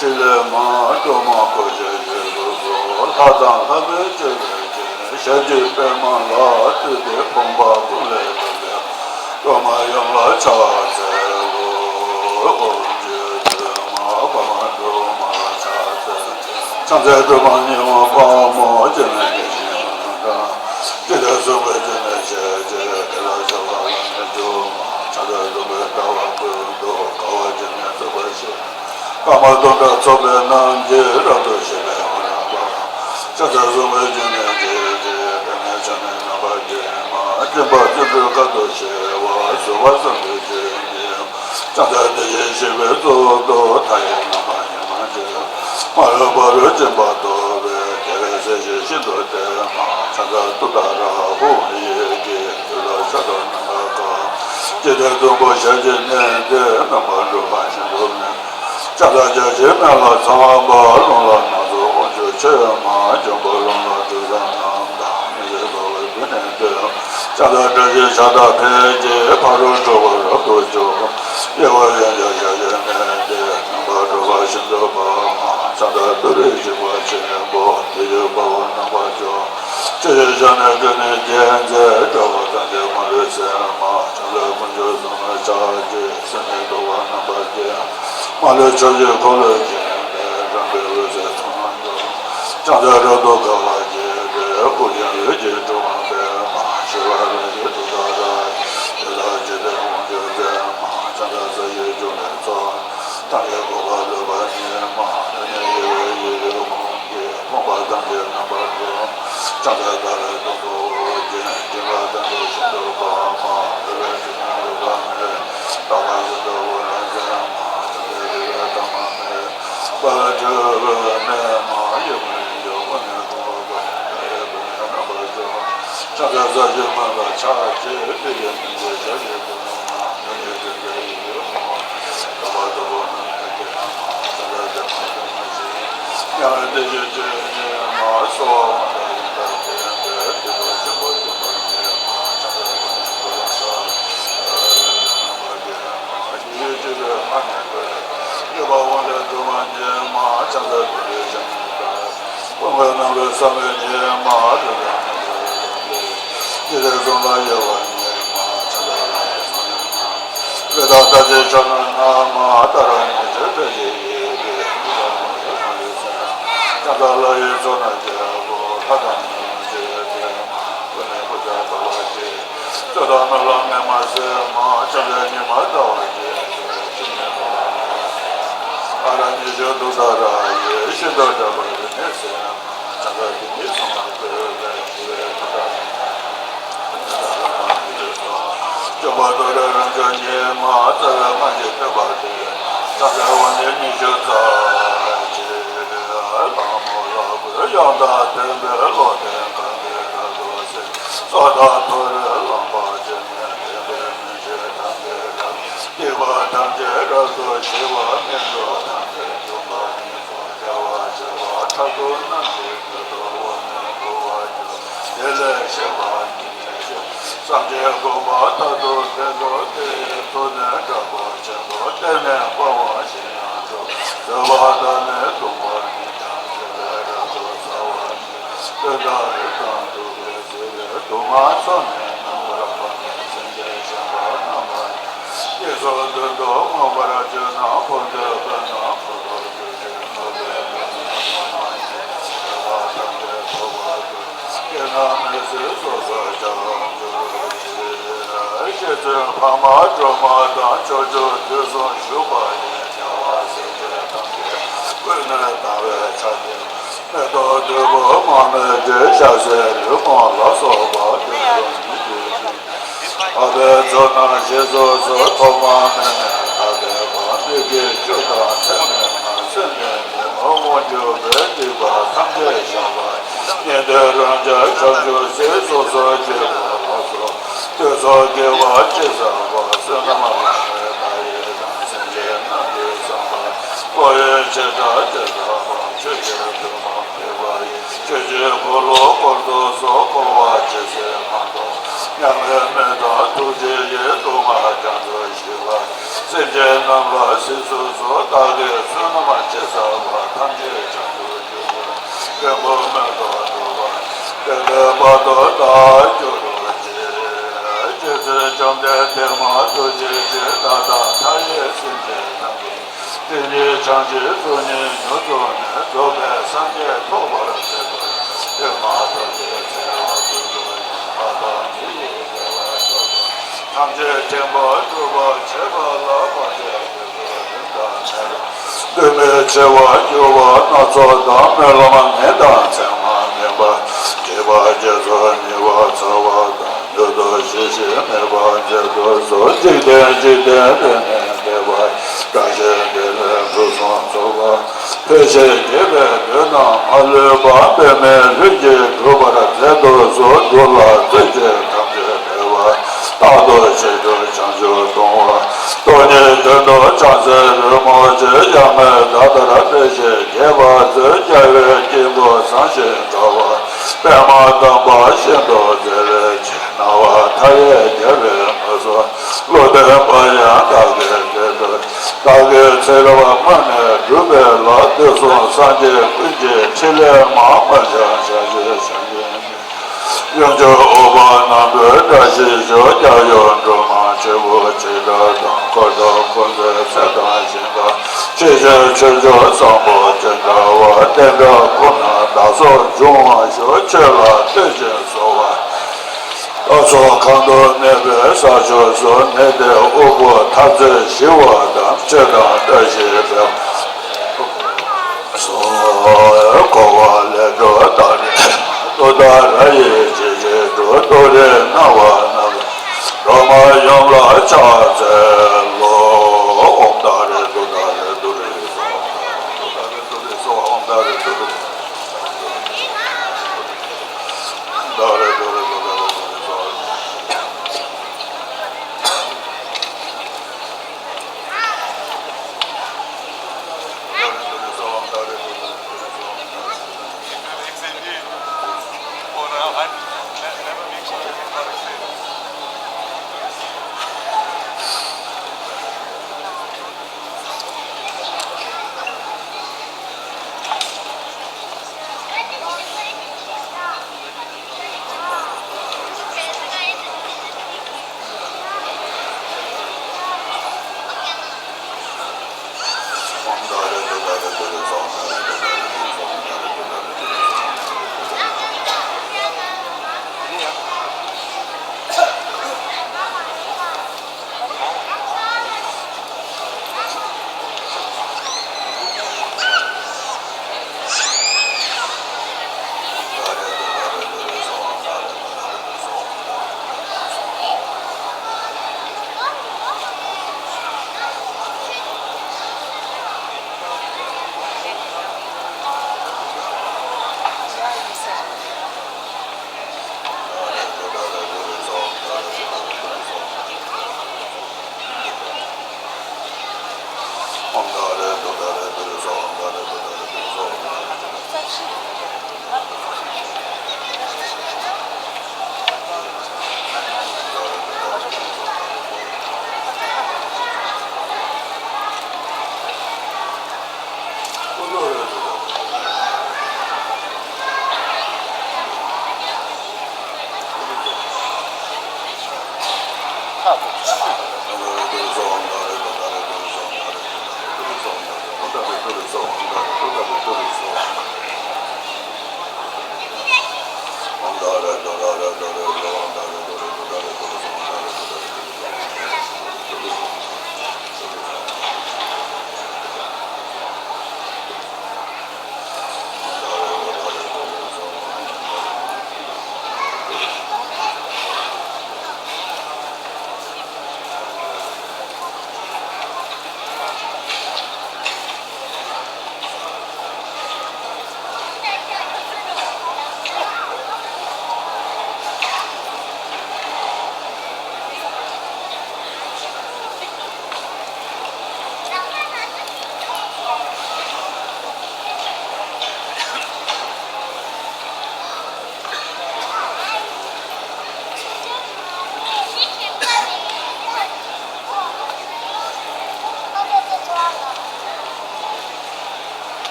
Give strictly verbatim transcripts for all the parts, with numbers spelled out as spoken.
ཕྲིན་ལས་མ་སྒྲོལ་མ་འཁོར་བཅས་ཀྱི་གཟུགས་སུ་ལྷ་དང་ལྷ་མོས་སྤྲས་པའི་རྒྱན། ཞབས་ཀྱི་པདྨ་ལ་བཏུད་དེ་ཕོངས་པ་ཀུན་ལས་སྒྲོལ་བའི་སྒྲོལ་མ་ཡུམ་ལ་ཕྱག་འཚལ་ལོ། ཨོཾ་ཆོས་སྐྱོང་མ་པདྨ་འབྱུང་མར་ཕྱག་འཚལ། ཕྱག་འཚལ་སྒྲོལ་མ་ཉི་མ་ཕག་མོ་སྤྱན་རས་གཟིགས་ཀྱི་ཞལ་དང་། ཅི་ལས་གསུངས་པའི་སྤྱན་རས་གཟིགས་ཀྱི་དེ་ལ་ཕྱག་འཚལ་ལོ། ཕྱག་འཚལ་སྒྲོལ་མའི་ཟླ་བ་ཀུན་ཏུ་དགའ་བ་ཅན་ནི་ཐོབ་པར་ཤོག། ཀ་མ་དོན་དག་ཚོགས་པའི་རྣམ་རྒྱལ་རབ་ཏུ་ཞི་བའི་དབང་རྣམ་པ། ཕྱག་འཚལ་གསུངས་པའི་སྤྱན་རས་གཟིགས་ཀྱི་པདྨས་ཕྱག་ནི་རྣམ་པར་བརྒྱན་མ། སྦྱིན་པ་བརྩོན་འགྲུས་དཀའ་ཐུབ་ཆེ་བ། བཟོད་པ་བསམ་གྱིས་མི་ཁྱབ་པའི། ཕྱག་འཚལ་བདེ་གཤེགས་ཞི་བའི་གཙུག་ཏོར་མཐའ་ཡས་རྣམ་པར་སྙོམས་མ་མཆིས། མ་ལུས་པ་རུ་སྦྱིན་པ་ཐོབ་པའི་དགེ་ ཤིན་ཏུ་བདེ་མ་ཕྱག་འཚལ་ཏུཏྟཱ་ར་ཧཱུྃ་ཡི་གེ། ལུས་ལ་ཤ་དང་རྣམ་པར་དག་ཅི་སྟེ་བདུན་པོ་ཞལ་གྱིས་མནན་ཏེ། རྣམ་པར་འཁྲུལ་པ་ཤིན་ཏུ་མེད། ཕྱག་འཚལ་བརྒྱ་བྱིན་མེ་ལྷ་ཚངས་པ། རླུང་ལྷ་སྣ་ཚོགས་དབང་ཕྱུག་མཆོད་མ། འབྱུང་པོ་རླུང་ལྷ་དྲི་ཟ་རྣམས་དང་། མི་ཤིགས་ཚ་བའི་རྡུལ་ནི་བཏོན། ཕྱག་འཚལ་བཀྲ་ཤིས་ཕྱག་དང་ཕཊ་ཀྱིས། ཕ་རོལ་འཁྲུལ་པ་རབ་ཏུ་འཇོམས། གཡས་པར་གཡོན་བརྐྱང་ཞབས་ཀྱིས་མནན་ཏེ། རྣམ་པར་འཁྲུལ་པ་ཤིན་ཏུ་སྤངས་མ། ཕྱག་འཚལ་ཏུ་རེའི་འཇིགས་པ་ཆེན་པོ། བདུད་ཀྱི་དཔའ་བོ་རྣམ་པར་འཇོམས། ཆུ་སྐྱེས་ཞལ་ནི་ཀུན་ནས་བརྒྱན་མཛད། དྲག་པོ་ཐམས་ཅད་མ་ལུས་སེལ་མ། ཕྱག་འཚལ་དཀོན་མཆོག་གསུམ་ལ་ཕྱག་བགྱི། སྲིན་མོའི་གདུག་པ་རྣམ་པར་བརྒྱན། མ་ལུས་ཕྱོགས་བཅུའི་འཁོར་ལོས་བརྒྱན་པའི། རང་གི་འོད་ཟེར་ཚང་ལ་འཇོམས། ཕྱག་འཚལ་རབ་ཏུ་དགའ་བ་བརྗིད་པའི། དབུ་རྒྱན་འོད་ཀྱི་སྤྲིན་དབང་པདྨ། ཞི་བ་ལྷ་ཡི་ཏུཏྟཱ་ར་ཡིས། ཡི་དྭགས་འཇིག་རྟེན་དབང་ཕྱུག་མཛད་མ། ཕྱག་འཚལ་ས་གཞིའི་འབྱུང་གནས་ཚོགས། ཐམས་ཅད་འགུགས་པ་ལུས་པ་ཉིད་མ། ལྷ་ཉིད་ཡེ་ཤེས་ཡེ་ཤེས་ཀྱི་དབང་གིས། ཕོངས་པ་ཐམས་ཅད་རྣམ་པར་འཇོམས། ཕྱག་འཚལ་ཟླ་བའི་སྟོབས་པོ་འོད་ཅན། སྦྱིན་པ་ཐམས་ཅད་ཤིན་ཏུ་སྤངས་མ། འདུལ་བའི་ཕྲིན་ལས་འགྲུབ་པ་མེད། ལྷག་པར་ཤིན་ཏུ་འོད་ལ་མཛད་མ། ཐམས་ཅད་རིག་པའི་ཐ་མ་མེད། དཔལ་སྤྲུལ་པའི་གནས་མ། ཡེ་མ་ཡིན་གྱི་དབང་ནི་ཀུན་ལ་སྤངས། ལྷ་ཡི་སྐུ་ནི་རྣམ་པར་འཇོམས། ཕྱག་འཚལ་ས་གཞིའི་མན་ངག་ཕྱག་རྒྱའི་ཐིག་ལེ་མིག་གི་ཞལ་གྱི་སྐུ་ནི་མ། ལྷ་ཡི་སྤྲུལ་པའི་ཡི་གེ་ཧཱུྃ། འདོད་པ་ལྟ་བུ་རྣམས་ནི་བདེ་མ། ཕྱག་འཚལ་བདེ་མ་ཆེན་མ་ཞེས། དམྱལ་བའི་བདེ་གཤེགས་སྤྱན་ནི་མ། གསོལ་བ་དབང་དང་ཡོན་བདག་ལྡན་པའི། སྡིག་པ་ཆེན་པོ་འཇོམས་པར་མཛད་མ། ཕྱག་འཚལ་ཀུན་ནས་འགྲོ་ལ་ཕྱག་རྣམ་པར་བརྒྱན་མ། ཡེ་ཤེས་སྤྱོད་པའི་ལྷ་ནི་བཀོད། སྤྱོད་པ་དབང་ལས་འདུལ་བ་ཉིད་མ། ཕྱག་འཚལ་ཏུ་རེའི་ཞབས་ནི་བདག་ཀུན་དགའ་རྣམ་རོལ་གསང་བའི་ཉི་མ། ལྷ་དང་ལྷ་མིན་ལྷ་དང་ལྷ་ཡི། སྤྱན་རས་གཟུངས་ལ་གཡེལ་བ་ཉིད་མ། ཕྱག་འཚལ་ལྷ་ཡི་ཚོགས་ནི་རྣམས། ཀླུ་དང་ལྷ་ཆེན་ཕྱག་ན་བསྣམས་མ། ཏཱ་ར་གཉིས་བརྗོད་ཕཊ་ཀྱི་ཡི་གེས། ཀླུ་དང་ལྷ་ཡི་ཚོགས་ནི་རྒྱལ་པོ། ལྷ་དང་མི་ཡི་རྗེ་བཙུན་མ། ཀུན་ནས་བཀའ་རྒྱ་བསྟོད་པ་བགྱི། རྩོད་དང་རྣམ་ལ་མི་མ་སྲིད་མ། ཕྱག་འཚལ་ཉི་མ་ཟླ་བ་རྒྱས་པའི། ཕྱི་ནས་འཁོར་བ་མི་མ་སྲིད་མ། ཨ་ར་ཉི་ཤུ་ཏུཏྟཱ་ར་ཡིས། ཤིན་ཏུ་དྲག་པོའི་རིག་མེད་སེལ་མ། ཕྱག་འཚལ་དེ་ཉིད་གསུང་ལ་བསྟོད་པའི། ཞི་བའི་ཏུཏྟཱ་ར་ཡིས། སྐྱོབ་པ་ཏུ་རེ་རབ་འབྱམས་ཉིད་མ། རྩ་བའི་སྔགས་ཀྱི་བསྟོད་པ་སྟེ། ཕྱག་འཚལ་དབང་ལྡན་ཉི་ཤུ་རྩ་གཅིག་ལྷ་མོ་ལྷ་སྐུའི་དབྱངས་དང་ལྡན་པའི། བློ་ལྡན་གང་གིས་རབ་ཏུ་གཟིགས། སྲོག་དང་ཐོ་རངས་རླངས་པ་ཅན། ལྡན་པའི་མུན་ཆད་ཐམས་ཅད་རབ། སྡིག་པ་ཐམས་ཅད་རབ་ཏུ་ཞི་བ། སྨན་ལུས་ཐམས་ཅད་འཇོམས་པ་ཉིད་དོ། བདེ་བ་ཆེ་བ་མཐར་ཐུག་རྣམས་ཀྱི་མགོན་དུ། འོག་མིན་འཁོར་བ་འཇོམས། དེ་ལས་གཤེགས་པ་ཉིད་ཀྱི་ཞིང་། སངས་རྒྱས་གོ་འཕང་མཐར་ཐུག་དེར་འགྲོ་སྟེ། ཐུབ་བསྟན་དྲག་པོ་ཆེན་པོ་བསྟེན་ནས་སྤང་བ་ཤིང་ཡང་འགྲོ། བཟོད་པ་དང་ནི་སྡུག་བསྔལ་ཉིད་ཐམས་ཅད་ལས་རབ་ཏུ་སོལ་བ་ཉིད། ལྟོས་དང་རིག་དང་ཐུབ་པའི་ཚུལ་ལས། སྡུག་བསྔལ་སོགས་ནི་རྣམ་པར་སྤངས་ནས། སེམས་ཅན་གཞན་ཕན་རྣམ་པར་སྨིན། སྐྱེ་སོགས་དོན་དུ་བསྔོ་བར་བྱོས་ན། ཕུང་དུ་ཕན་དང་ཕུང་པོ་གྱུར་ཅིང་། ནོར་ལས་ཕུན་སུམ་ཚོགས་པ་ཉིད། བདེ་བ་ཐམས་ཅད་ཐོབ་པར་འགྱུར། སྐྱེས་ན་མི་སྲིད་སོ་སོར་བྱ་བར་འགྱུར་ཞེས། རྗེ་བཙུན་འཕགས་མ་སྒྲོལ་མ་དང་། ཕྱོགས་བཅུར་དུས་གསུམ་བཞུགས་པ་ཡི། རྒྱལ་བ་སྲས་བཅས་ཐམས་ཅད་ཀུན་ནས་དང་བས་ཕྱག་འཚལ། མེ་ཏོག་བདུག་སྤོས་མར་མེ་བརྒྱད། ཞལ་ཟས་ལུས་ངག་ལ་སོགས་པ། དུས་གསུམ་ཉིད་ཀྱི་ཞིང་། འཕགས་པའི་ཚོགས་རྣམས་བཞེས་སུ་གསོལ། ཐོག་མ་མེད་ནས་ད་ལྟའི་བར། མི་དགེ་བཅུ་དང་ཚད་མེད་པ། སེམས་ལྡན་ཉོན་མོངས་དབང་གྱུར་པའི། སྡིག་པ་ཐམས་ཅད་བཤགས་པ། ཉན་ཐོས་རང་རྒྱལ་བྱང་ཆུབ་སེམས། སོ་སོར་གྱེས་པ་ལ་སོགས། དུས་གསུམ་དགེ་བ་ཅི་བསགས་པ། བསོད་ནམས་ལྷག་པའི་བག་ཡོད་དང་། སེམས་ཅན་རྣམས་ཀྱི་བསམ་པ། བློ་ཡི་བྱེ་བྲག་ཅི་བསགས་པ། ཆོས་ཀྱི་མཐུ་མ་ཕམ་པ་ཡིས། ཆོས་ཀྱི་འཁོར་ལོ་བསྐོར་དུ་གསོལ། འཁོར་བ་ཇི་སྲིད་མ་ཐོབ། མྱ་ངན་མི་འདའ་ཐུགས་རྗེ་ཡིས། སྡུག་བསྔལ་རྒྱ་མཚོ་ཞི་བ་ཡི། སེམས་ཅན་རྣམས་ལ་གཟིགས་སུ་གསོལ། བདག་གིས་བསོད་ནམས་ཅི་བསགས་པ། ཐམས་ཅད་བྱང་དུ་གྱུར་པའི། འབྲས་བུ་མི་ལྡོག་འགྲུབ་པ་ཡི། བདེ་ལེགས་དཔལ་དུ་བདག་འགྱུར་ཅིག། རྗེ་བཙུན་བཅོམ་ལྡན་འདས་མ་ཐུགས་རྗེ་ཆེ། བདག་དང་མཐའ་ཡས་སེམས་ཅན་ཐམས་ཅད། སེམས་ཅན་ཐམས་ཅད་ཚུལ་གཉིས་མྱུར་རྫོགས་ནས། རྫོགས་པའི་སངས་རྒྱས་ཐོབ་པར་མཛད་པ་ཡི། ཡོན་མ་ཐམས་ཅད་ཚེ་རབས་ཀུན་ཏུ་ཡང་། ལྷ་དང་མི་ཡི་བདེ་བ་ཐོབ་པ། ཐམས་ཅད་མཁྱེན་པ་གྲུབ་པར་བྱེད་པ་ལ། བར་ཆད་ཀུན་ཏུ་རིམ་གྲོ་མེད་པར། འདུན་པའི་ཆེ་བ་འགྱུར་བ་སྣ་ཚོགས་དང་། སྨོན་ལམ་ངན་དང་མཚན་མ་མིན་པ། བགྱིས་པ་རྗེས་སུ་ཉེ་བར་འཚལ་བ་དང་། མྱུར་དུ་ཞི་ཞིང་མེད་པར་མཛད་དུ་གསོལ། འཇིག་རྟེན་འཇིག་རྟེན་རེ་ནས་འདས་པ་ཡི། བཀྲ་ཤིས་བདེ་ལེགས་ཕུན་སུམ་ཚོགས་པ། འཕེལ་ཕྱིར་དགེ་བའི་འདུན་རྣམས་མ་ལུས་པ། འབད་མེད་ལྷུན་གྱིས་གྲུབ་པར་མཛད་དུ་གསོལ། འབྲུ་ལ་བརྩོན་ཅིང་ཐམས་ཅད་འབད་པ། རྟག་ཏུ་བྱས་གྱུར་བྱང་ཆུབ་སྤོང་བ། སྟོང་ཉིད་དོན་དུ་ཕྱག་འཚལ་རོལ་མོ་ཆེ། ཡང་མེད་ཟླ་ལྟར་འཕེལ་ཕྱིར་རྒྱས་པར་མཛོད། རྒྱལ་བའི་དཀྱིལ་འཁོར་བཟང་ཞིང་དྲ་བ། པདྨ་དམ་པ་ཤིན་ཏུ་མཛེས་པའི་ཕྱིར། སྣང་བ་མཐའ་ཡས་རྒྱལ་བའི་ངོས་སུ། བློ་ལྡན་པ་ཡང་བདག་གིས་མཛད་དུ། བདག་གིས་ཚེ་རབས་སྔོན་ནས་བསྒྲུབས་པའི་ལམ། དུས་གསུམ་སངས་རྒྱས་ཀུན་གྱི་ཕྲིན་ལས་མང་། དངོས་ཀྱང་བྱང་ཆུབ་སེམས་དཔའི་དབྱིངས། ཡུམ་ཆུང་འོད་དཔག་ནམ་མཁའི་བཀྲ་ཤིས་ཤོག། རྒྱལ་ཡུམ་སྒྲོལ་མ་ཆེན་པོ་ཇི་ལྟར་དང་། འཁོར་དང་འཁོར་ཚེ་ཚེ་དང་ཞིང་དང་། ཆོས་ཀྱི་ཆོས་མཆོག་བཟང་པོ་ཇི་འདྲ་བ། དེ་འདྲ་ཀུན་ན་བདག་སོགས་འབྱུང་བར་ཤོག། ཆོས་ལ་ལྟོས་ཤིང་གསོལ་བ། བདག་སོགས་གང་དུ་གནས་པའི་ས་ཕྱོགས་སུ། གནས་དེའི་དབུལ་པོ་འཐབ་རྩོད་ཞི་བ་དང་། ཆོས་དང་བཀྲ་ཤིས་འཕེལ་བར་ཤོག། འཁོར་བ་ལས་སྒྲོལ་བདག་ནི་ཏུཏྟཱ་ར་ཡི་རྗེས་ཕྱིར་འགྲོ། ཏུ་རེ་ན་བ་ན་བ་སྒྲོལ་མ་ཡུམ་ལ་ཕྱག་འཚལ་ལོ། ཨོཾ་ཏཱ་རེ་ཏུཏྟཱ་རེ་ཏུ་རེ་སྭཱ་ཧཱ། ཏུཏྟཱ་རེ་ཏུ་རེ་སྭཱ་ཧཱ། ཨོཾ་ཏཱ་རེ་ཏུ་རེ།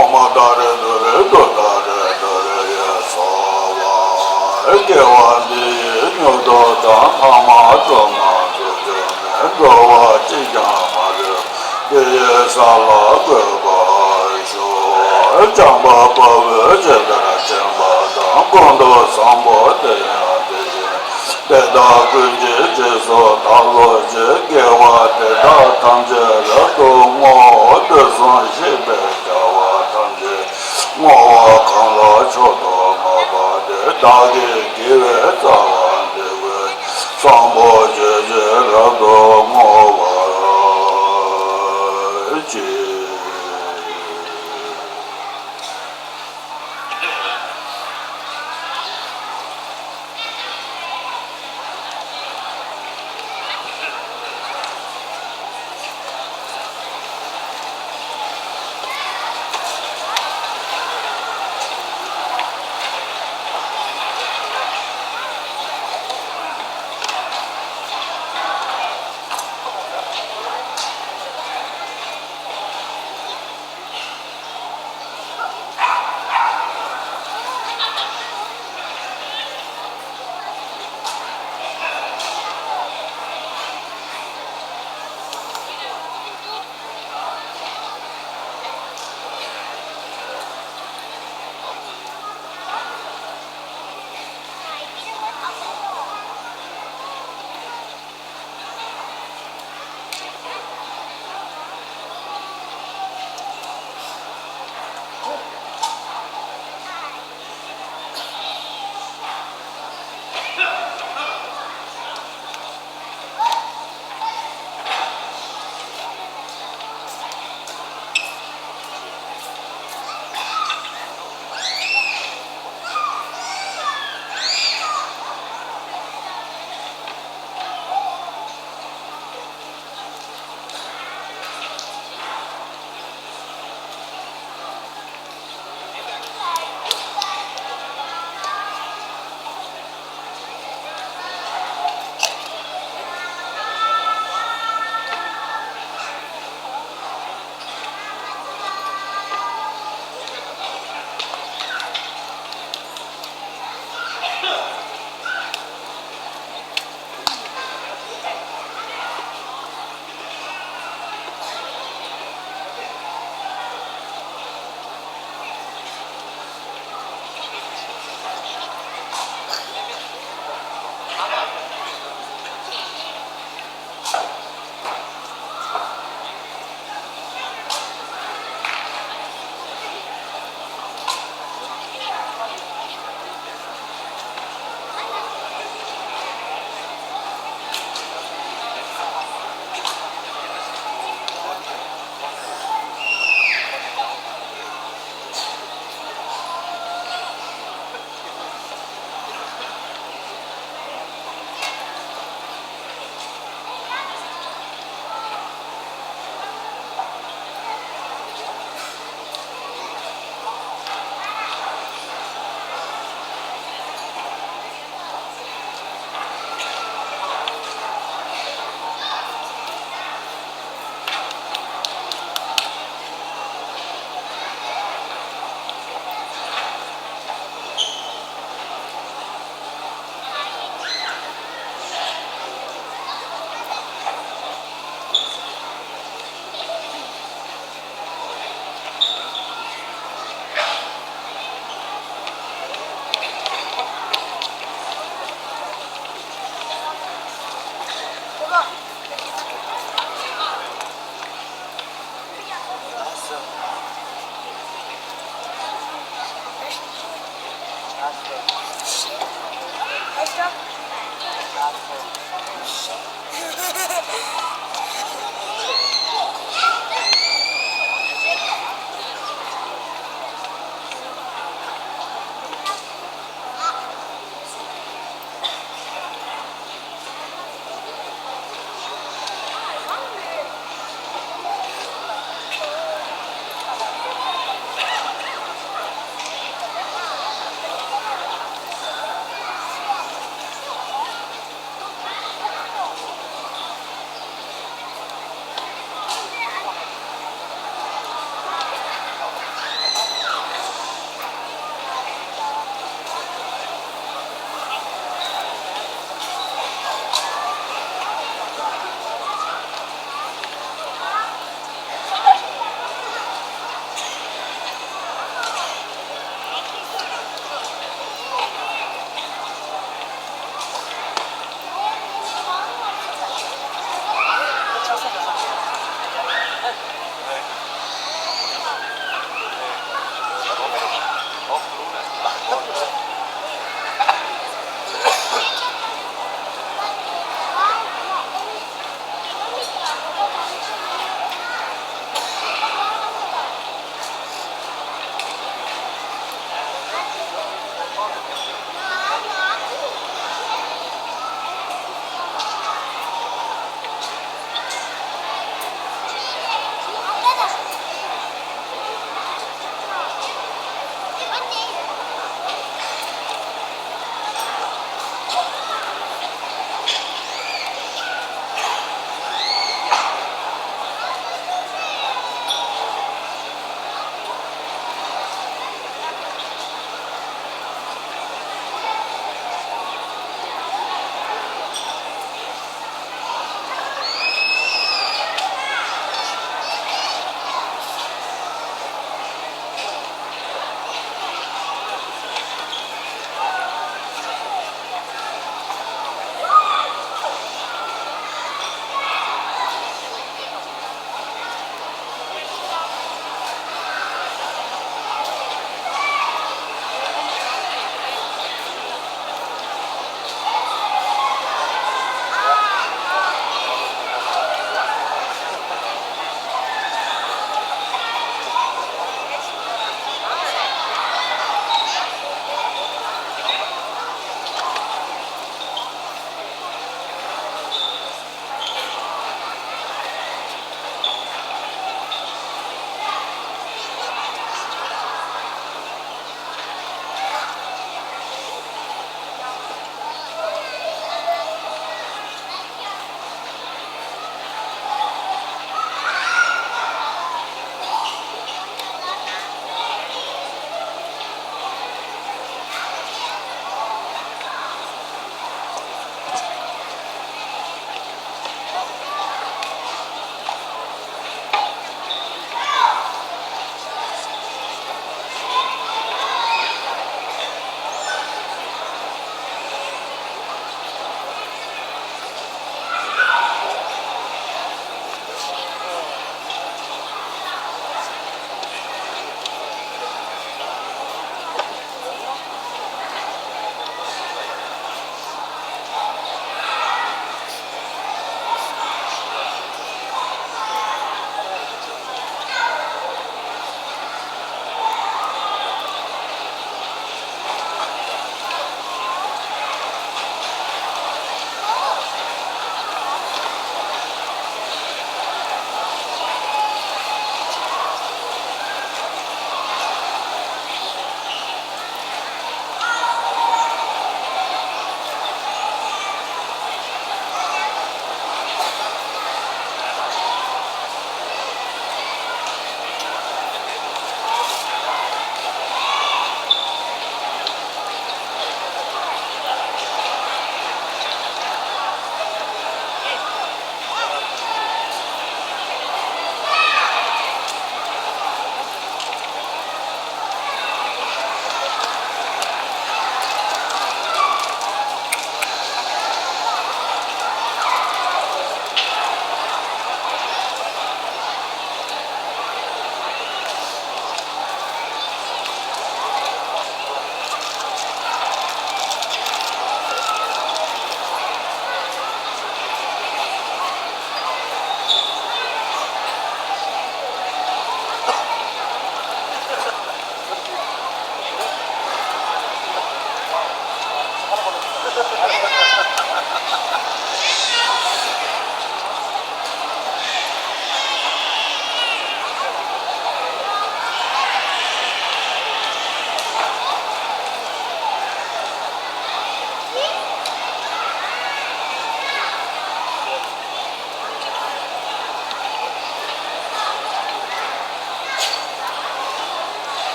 ཨོཾ་ཏཱ་རེ་ཏུ་རེ་ཏུཏྟཱ་རེ་ཏུ་རེ་ཡེ་སྭཱ་ཧཱ། དགེ་བ་འདི་ཡིས་མྱུར་དུ་བདག། ཐ་མ་དུ་མ་འཛད་རྒྱུ་མེད། འགྲོ་བ་གཅིག་ཀྱང་མ་ལུས། འདི་ཡི་ས་ལ་འགོད་པར་ཤོག། བྱམས་པ་དཔའ་བོས་ཇི་ལྟར་མཁྱེན་པ་དང་། ཀུན་ཏུ་བཟང་པོ་དེ་ཡང་དེ་བཞིན་ཏེ། དེ་དག་ཀུན་གྱི་རྗེས་སུ་བདག་སློབ་ཅིང་། དགེ་བ་འདི་དག་ཐམས་ཅད་རབ་ཏུ་བསྔོ། དུས་གསུམ་གཤེགས་པའི་རྒྱལ་བ་ཐམས་ཅད་བསྔོ་བ་གང་ལ་མཆོག་ཏུ་བསྔགས་པ་དེས། བདག་གི་དགེ་བའི་རྩ་བ་འདི་ཀུན། བཟང་པོ་སྤྱོད་ཕྱིར་རབ་ཏུ་བསྔོ་བར་བགྱི།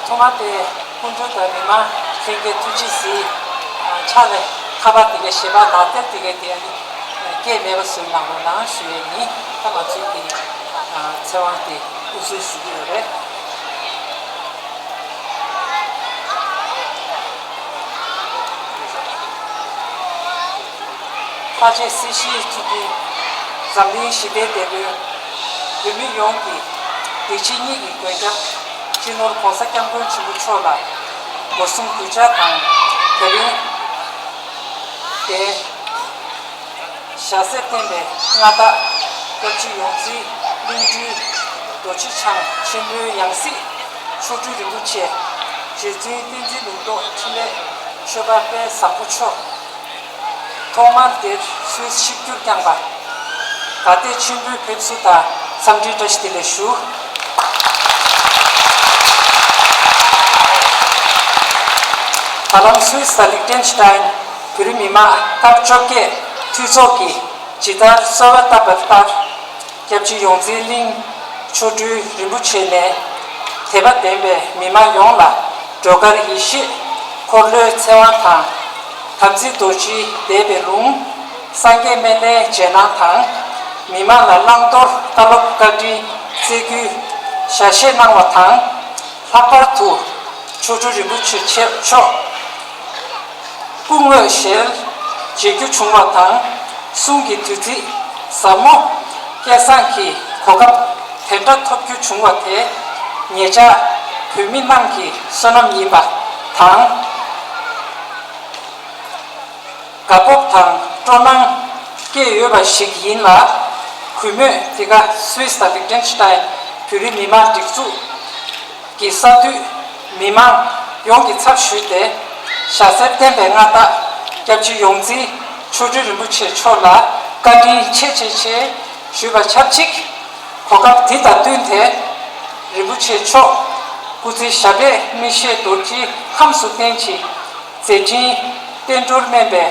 ཐོག་མ་དེ་སྐུ་མགྲོན་དང་མི་མང་ལྷན་རྒྱས་ཐུགས་རྗེ་གཟིགས། ཕྱག་ལས་ཁ་པར་དེ་གའི་ཞལ་པར་ནང་གཏན་དེ་གའི་དེ་ནི་སྐད་མེད་པ་བཟོས་གནང་རོགས་གནང་ཞུ་ཡས་ཡིན། ད་ང་ཚོའི་གི་ཚེ་དབང་དེ་དབུ་འཛུགས་ཞུ་གི་ཡོད་རེད། ལྷ་རྗེ་སྲིད་ཞིའི་གཙུག་རྒྱན། འཛམ་གླིང་ཞི་བདེའི་དེད་དཔོན། བོད་མི་ཡོངས་ཀྱི་བདེ་སྐྱིད་གཉིས་ཀྱི་མགོན་སྐྱབས། སྤྱི་ནོར་༸གོང་ས་༸སྐྱབས་མགོན་ཆེན་པོ་མཆོག་ལ་སྒོ་གསུམ་གུས་ཕྱག་དང་། དེ་རིང་དེ་ཞྭ་སེར་བསྟན་པའི་མངའ་བདག་སྐྱབས་རྗེ་ཡོངས་འཛིན་གླིང་སྤྲུལ་རྡོ་རྗེ་འཆང་ཆེན་པོའི་ཡང་སྲིད་མཆོག་སྤྲུལ་རིན་པོ་ཆེ་རྗེ་བཙུན་བསྟན་འཛིན་ལུང་རྟོགས་འཕྲིན་ལས་ཆོས་འཕགས་དཔལ་བཟང་པོ་མཆོག་ཐོག་མར་དེར་སུད་སི་ཆིབས་བསྒྱུར་བསྐྱངས་པ། དགའ་དད་ཆེན་པོས་ཕེབས་བསུ་དང་འཚམས་འདྲིའི་བཀྲ་ཤིས་བདེ་ལེགས་ཞུ། ད་ལམ་སུད་སི་དང་ལིག་ཏེན་སི་ཏན་བོད་རིགས་མི་མང་སྟོང་ཕྲག་བཅོ་བརྒྱད་འཐུས་ཚོགས་ཀྱིས་ཇི་ལྟར་གསོལ་བ་བཏབ་པ་ལྟར། སྐྱབས་རྗེ་ཡོངས་འཛིན་གླིང་མཆོག་སྤྲུལ་རིན་པོ་ཆེ་ནས་དད་པ་ལྡན་པའི་མི་མང་ཡོངས་ལ་སྒྲོལ་དཀར་ཡེ་ཤེས་འཁོར་ལོའི་ཚེ་དབང་དང་། དམ་ཚིག་རྡོ་རྗེའི་བཟླས་པའི་ལུང་། སངས་རྒྱས་སྨན་བླའི་རྗེས་གནང་དང་། མི་མང་ལ་བླང་དོར་བཀའ་སློབ་བཀའ་དྲིན་སྩལ་རྒྱུའི་ཞལ་བཞེས་གནང་བ་དང་། ལྷག་པར་དུ་མཆོག་སྤྲུལ་རིན་པོ་ཆེ་མཆོག་སྐུ་དངོས་ཞལ་མཇལ་རྒྱུ་བྱུང་བ་དང་། གསུང་གི་བདུད་རྩི་ཟབ་མོ་སྐལ་བཟང་གི་གོ་སྐབས་དེ་འདྲ་ཐོབ་རྒྱུ་བྱུང་བ་དེ་ངེད་ཅག་བོད་མི་རྣམས་ཀྱི་བསོད་ནམས་ཡིན་པ་དང་། དགའ་སྤོབས་དང་སྤྲོ་སྣང་སྐྱེས་ཡོད་པ་ཞིག་ཡིན་ལ། གུས་མོས་འདི་ག་སུད་སི་དང་ལིག་ཏེན་སི་ཏན་བོད་རིགས་མི་མང་སྒྲིག་འཛུགས་ཀྱི་གསར་འདུས་མི་མང་ཡོངས་ཀྱི་ཚབ་ཞུས་ཏེ། ཞྭ་སེར་བསྟན་པའི་མངའ་བདག་སྐྱབས་རྗེ་ཡོངས་འཛིན་མཆོག་སྤྲུལ་རིན་པོ་ཆེ་མཆོག་ལ་བཀའ་དྲིན་ཆེ་ཆེ་ཆེ་ཞུས་པ་ཆབས་ཅིག་གོ་སྐབས་འདི་དང་བསྟུན་ཏེ། རིན་པོ་ཆེ་མཆོག་སྐུ་ཚེ་ཞབས་པད་མི་ཤིགས་རྡོ་རྗེའི་ཁམས་སུ་བརྟན་ཅིང་། མཛད་འཕྲིན་བསྟན་འགྲོར་སྨན་པའི་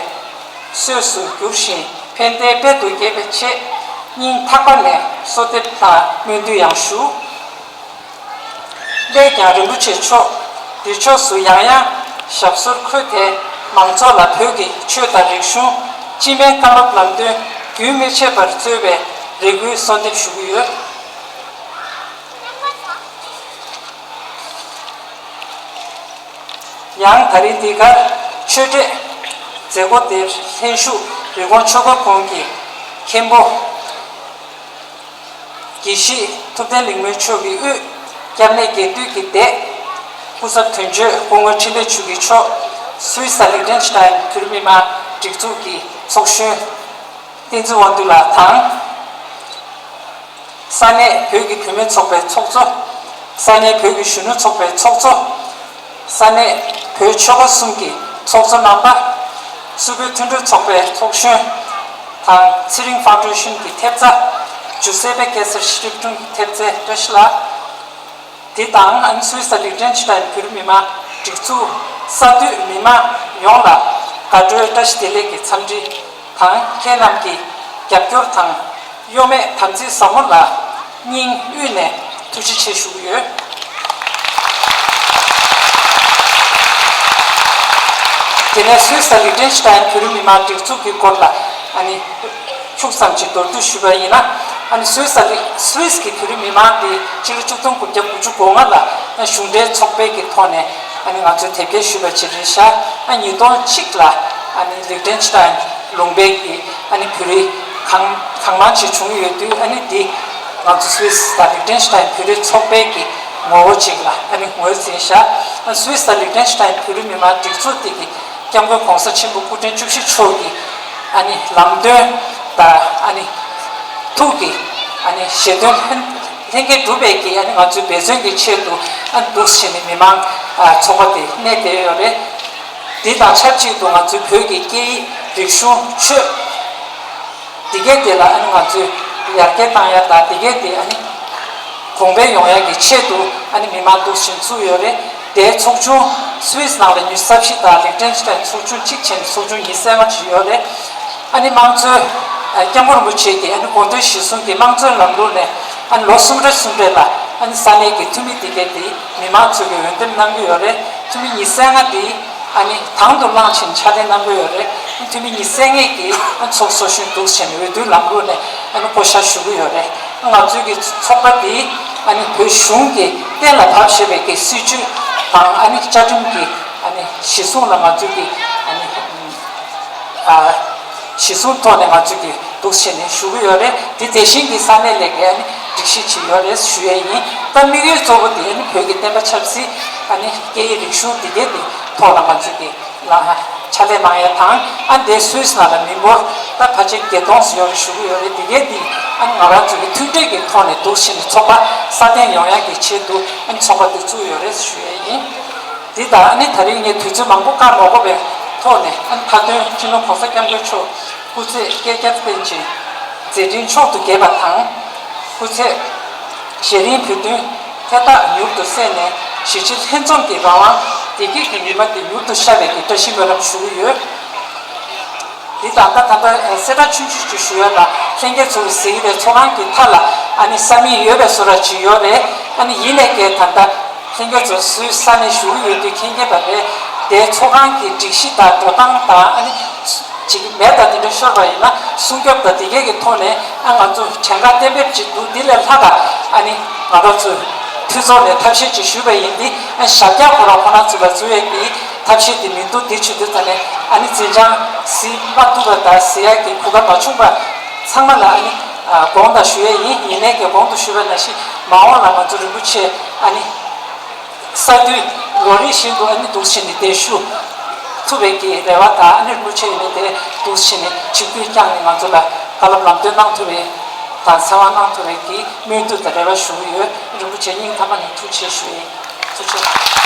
གསོས་སུ་འགྱུར་ཞིང་ཕན་བདེའི་དཔལ་དུ་རྒྱས་པའི་ཆེད། སྙིང་ཐག་པ་ནས་གསོལ་འདེབས་དང་སྨོན་འདུན་ཡང་ཞུ། སླད་ཀྱང་རིན་པོ་ཆེ་མཆོག་འདི་ཕྱོགས་སུ་ཡང་ཡང་ཞབས་སོར་འཁོད་དེ། མང་ཚོགས་ལ་བོད་ཀྱི་ཆོས་དང་རིག་གཞུང་། སྤྱི་སྨན་བཀའ་སློབ་ལམ་སྟོན་རྒྱུན་མི་ཆད་པར་སྩོལ་བའི་རེ་སྐུལ་གསོལ་འདེབས་ཞུ་གི་ཡོད། ཡང་ད་རིང་འདི་གར་ཆོས་འབྲེལ་མཛད་སྒོ་དེར་ལྷན་ཞུགས་རི་ཀོན་ཆོས་འཁོར་གོང་གི་མཁན་པོ་དགེ་བཤེས་ཐུབ་བསྟན་གླིང་མོལ་མཆོག་གི་དབུས་སྐྱབས་གནས་དགེ་འདུན་གྱི་སྡེ་སྐུ་ཚབ་དོན་གཅོད་སྐུ་ངོ་འཕྲིན་ལས་ཆོས་སྐྱིད་མཆོག་སུད་སི་དང་ལིག་ཏེན་སི་ཏན་བོད་རིགས་མི་མང་སྒྲིག་འཛུགས་ཀྱི་ཚོགས་གཞོན་བསྟན་འཛིན་དབང་འདུས་ལགས་དང་། ས་གནས་བོད་ཀྱི་བུད་མེད་ཚོགས་པའི་ཚོགས་གཙོ། ས་གནས་བོད་ཀྱི་གཞོན་ནུ་ཚོགས་པའི་ཚོགས་གཙོ། ས་གནས་བོད་ཆོལ་ཁ་གསུམ་གྱི་ཚོགས་གཙོ་རྣམ་པ། སུད་བོད་མཐུན་སྒྲིལ་ཚོགས་པའི་ཚོགས་གཞོན་དང་། ཚེ་རིང་ཕའུན་ཌེ་ཤན་གྱི་ཐེབས་རྩ། ཇུ་སེ་པེ་ཀེ་སར་ཤེས་རིག་དྲུང་གི་ཐེབས་རྩའི་བཀྲ་ཤིས་ལགས། དེ་དང་ཨ་ནི་སུད་སི་དང་ལིག་ཏེན་སི་ཏན་བོད་རིགས་མི་མང་སྒྲིག་འཛུགས་གསར་འདུས་མི་མང་ཡོངས་ལ་དགའ་སྤྲོའི་བཀྲ་ཤིས་བདེ་ལེགས་ཀྱི་འཚམས་འདྲི་དང་། ཁྱེད་རྣམས་ཀྱི་རྒྱབ་སྐྱོར་དང་གཡོ་མེད་དམ་ཚིག་ཟབ་མོ་ལ་སྙིང་དབུས་ནས་ཐུགས་རྗེ་ཆེ་ཞུ་གི་ཡོད། དེ་ནས་སུད་སི་དང་ལིག་ཏེན་སི་ཏན་བོད་རིགས་མི་མང་སྒྲིག་འཛུགས་ཀྱི་སྐོར་ལ་ཨ་ནི། ཁྱུག་ཙམ་ཅིག་མདོར་བསྡུས་ཞུས་པ་ཡིན་ན། ཨ་ནི་སུད་སི་ལི་སུད་སི་གི་བོད་རིགས་མི་མང་དེ་ཕྱི་ལོ་ཆིག་སྟོང་དགུ་བརྒྱ་དགུ་བཅུ་གོ་ལྔ་ལ་གཞུང་འབྲེལ་ཚོགས་པའི་གི་ཐོག་ནས་ཨ་ནི་ང་ཚོས་དེབ་སྐྱེལ་ཞུས་པ་ཅིག་རེད་ཤག་ཨ་ཉིས་སྟོང་གཅིག་ལ་ཨ་ནི་ལིག་ཏེན་སི་ཏན་ལུང་པའི་གི་ཨ་ནི་བོད་རིགས་གང་གང་མང་ཅིག་བྱུང་ཡོད་དུས། ཨ་ནི་འདི་ང་ཚོ་སུད་སི་དང་ལིག་ཏེན་སི་ཏན་བོད་རིགས་ཚོགས་པའི་གི་ངོ་བོ་ཅིག་ལ་ཨ་ནི་ངོས་འཛིན་ཤག་ཨ་སུད་སི་དང་ལིག་ཏེན་སི་ཏན་བོད་རིགས་མི་མང་སྒྲིག་འཛུགས་དེ་གི་སྐྱབས་མགོན་གོང་ས་ཆེན་པོ་སྐུ་ཕྲེང་བཅུ་བཞི་མཆོག་གི་ཨ་ནི་ལམ་སྟོན་དང་ཨ་ནི་ཐུགས་ཀྱི་ཨ་ནི་བཞེད་དོན་ལྷན་ལྷན་སྐྱེས་གྲུབ་པའི་གི་ཨ་ནི་ང་ཚོའི་འབད་བརྩོན་གྱི་ཆེད་དུ་ཨ་ནི་འདུག་སེ་བྱས་ནས་མི་མང་ཨ་ཚོགས་པ་དེ་གནས་བསྡད་ཡོད་རེད། དེ་དང་ཆབས་ཅིག་ཏུ་ང་ཚོའི་བོད་ཀྱི་སྐད་ཡིག་རིག་གཞུང་ཆོས། དེ་གས་དེ་ལ་ཨ་ནི་ང་ཚོས་ཡར་རྒྱས་བཏང་ཡ་དང་། དེ་གས་དེ་ཨ་ནི་གོང་འཕེལ་ཡོང་ཡ་གི་ཆེད་དུ་ཨ་ནི་མི་མང་འདུག་སེ་བྱས་ནས་བཙུགས་ཡོད་རེད། དེའི་ཚོགས་ཆུང་སུད་སི་ནང་ལ་ཉི་ཤུ་རྩ་བཞི་དང་ལིག་ཏེན་སི་ཏན་ཚོགས་ཆུང་གཅིག་བྱས་ནས་ཚོགས་ཆུང་ཉི་ཤུ་རྩ་ལྔ་ཅིག་ཡོད་རེད། ཨ་ནི་དམངས་གཙོའི་ཨ་སྐྱབས་མགོན་རིན་པོ་ཆེ་གིས་ཨ་ནི་དགོངས་དོན་གཞིར་བཟུང་གིས་དམངས་གཙོའི་ལམ་ལུགས་ནས་ཨ་ནི་ལོ་གསུམ་རེ་གསུམ་རེ་ལ་ ཨ་ནི་ས་གནས་ཀྱི་འཐུས་མི་དེ་གས་དེ་མི་མང་ཚོ་གིས་འོས་འདེམས་གནང་གི་ཡོད་རེད། འཐུས་མི་ཉི་ཤུ་རྩ་ལྔ་དེ་ཨ་ནི་དང་དུ་བླངས་ཕྱིན་ཕྱག་ལས་གནང་གི་ཡོད་རེད། འཐུས་མི་ཉི་ཤུ་རྩ་ལྔ་གིས་ཨ་ཚོགས་གཙོ་གཞོན་འདུག་བྱས་ནས་འོས་བསྡུའི་ལམ་ལུགས་ནས་ཨ་ནི་བསྐོ་བཞག་ཞུ་གི་ཡོད་རེད། ང་ཚོའི་གི་ཚོགས་པ་དེ་ཨ་ནི་བོད་གཞུང་གི་གཏན་ལ་ཕབ་བཞག་པའི་གི་སྲིད་ཇུས་དང་ཨ་ནི་བཅའ་ཁྲིམས་ཀྱི་ཨ་ནི་གཞི་བཟུང་ལ་ང་ཚོའི་གི་ཨ་ནི། ཨ། གཞི་བཟུང་ཐོག་ནས་ང་ཚོས་ཀྱི་འདུག་བྱས་ནས་ཞུ་གི་ཡོད་རེད། དེ་དེ་བཞིན་གྱི་ས་གནས་ལས་ཀའི་ཨ་ནི་སྒྲིག་གཞི་ཅིག་ཡོད་རེད་ཞུ་ཡས་ཡིན། ད་དམིགས་ཡུལ་གཙོ་བོ་དེ་ཨ་ནི་བོད་ཀྱི་བསྟན་པ་ཆབ་སྲིད་ཨ་ནི་སྐད་ཡིག་རིག་གཞུང་འདི་གའི་དེ་ཐོག་ལ་ང་ཚོས་ཀྱི་ལ་ཕྱག་ལས་གནང་ཡས་དང་ཨ་འདས་སུད་སི་ནང་ལ་མི་འབོར་ད་ཕལ་ཆེར་བརྒྱད་སྟོང་ཙམ་ཡོད་རེད་ཞུ་གི་ཡོད་རེད། འདི་གའི་དེ་ཨ་ནི་ང་རང་ཚོ་གི་མཐུན་སྒྲིལ་གྱི་ཐོག་ནས་འདུག་བྱས་ནས་ཚོགས་པ་སྲ་བརྟན་ཡོང་ཡས་ཀྱི་ཆེད་དུ་ཨ་ནི་ཚོགས་པ་འདི་བཙུགས་ཡོད་རེད་ཞུ་ཡས་ཡིན། འདི་དང་ཨ་ནི་ད་རེས་ངས་དུས་ཚོད་མང་པོ་བཀག་མ་དགོས་པའི་ཐོག་ནས་ཨ་ནི་མཐའ་དོན་སྤྱི་ནོར་༸གོང་ས་༸སྐྱབས་མགོན་མཆོག་སྐུ་ཚེ་བསྐལ་བརྒྱར་བརྟན་ཅིང་མཛད་འཕྲིན་མཆོག་ཏུ་རྒྱས་པ་དང་། སྐུ་ཚེ་ཞེ་རིང་བོད་དོན་ཐད་ཐག་མྱུར་དུ་གསལ་ནས་གཞིས་བྱེས་ལྷན་འཛོམས་ཀྱི་རང་དབང་བདེ་སྐྱིད་ཀྱི་ཉི་མ་དེ་མྱུར་དུ་ཤར་བའི་གི་བཀྲ་ཤིས་སྨོན་ལམ་ཞུ་གི་ཡོད། འདི་དང་ད་ད་ལྟ་གསལ་བསྒྲགས་ཆུང་ཆུང་ཞིག་ཞུ་ཡ་ལ་ལྷན་རྒྱས་ཚོ་གཟིགས་རེད། ཚོགས་ཁང་གི་མཐའ་ལ་ཨ་ནི་ས་མིག་ཡོད་པའི་བཟོ་འདྲ་ཅིག་ཡོད་རེད། ཨ་ནི་ཡིན་ནའི་ཀྱེ་ད་ལྟ་ལྷན་རྒྱས་ཚོ་སུའི་ས་ནས་བཞུགས་ཡོད་དུས་མཁྱེན་མཁྱེན་པ་རེད། དེ་ཚོགས་ཁང་གི་སྒྲིག་གཞི་དང་འགྲོ་སྟངས་དང་ཨ་ནི་ཅིག་མེད་དང་དེ་འདྲ་ཤོར་བ་ཡིན་ན་སྲུང་སྐྱོབ་དང་དེ་གས་ཀྱི་ཐོག་ནས་ཨ་ང་ཚོ་གྲངས་ཀ་གཏན་འབེབས་ཅིག་འདུག་འདི་ལས་ལྷག་ག་ཨ་ནི་ང་རང་ཚོས་འཐུས་ཚོགས་ནས་ཐབས་ཤེས་ཅིག་ཞུས་པ་ཡིན། འདི་ཨ་ཞབས་བཀྱག་ཁོ་རང་ཁོ་ན་ཚུད་པ་ཚུད་ཡས་ཀྱི་ཐབས་ཤེས་དེ་མི་འདུག་འདི་བྱེད་དུས་ད་ནས་ཨ་ནི་འཛིན་བྱང་གཟིགས་མ་ཐུབ་པ་དང་གཟིགས་ཡག་གི་གོ་སྐབས་མ་བྱུང་པ་ཚང་མ་ལ་ཨ་ནི་དགོངས་དག་ཞུ་ཡས་ཡིན། ཡིན་ནའི་ཀྱི་གོང་དུ་ཞུས་པ་ནང་བཞིན་མ་འོངས་ལ་ང་ཚོ་རིན་པོ་ཆེ་ཨ་ནི་གསར་དུ་ལོ་རེ་བཞིན་དུ་ཨ་ནི་འདུག་བྱས་ནས་བསྡད་ཞུ་ཐུབ་པའི་གི་རེ་བ་དང་ཨ་ནི་རིན་པོ་ཆེ་ཡིན་ནའི་དེ་འདུག་བྱས་ནས་ཆིབས་བསྒྱུར་བསྐྱངས་ནས་ང་ཚོ་ལ་བཀའ་སློབ་ལམ་སྟོན་གནང་ཐུབ་པའི་དང་འཚམས་པ་གནང་ཐུབ་པའི་གི་སྨོན་འདུན་དང་རེ་བ་ཞུ་གི་ཡོད། རིན་པོ་ཆེ་སྙིང་ཐག་པ་ནས་ཐུགས་རྗེ་ཆེ་ཞུ་ཡིན། ཐུགས་རྗེ་ཆེ།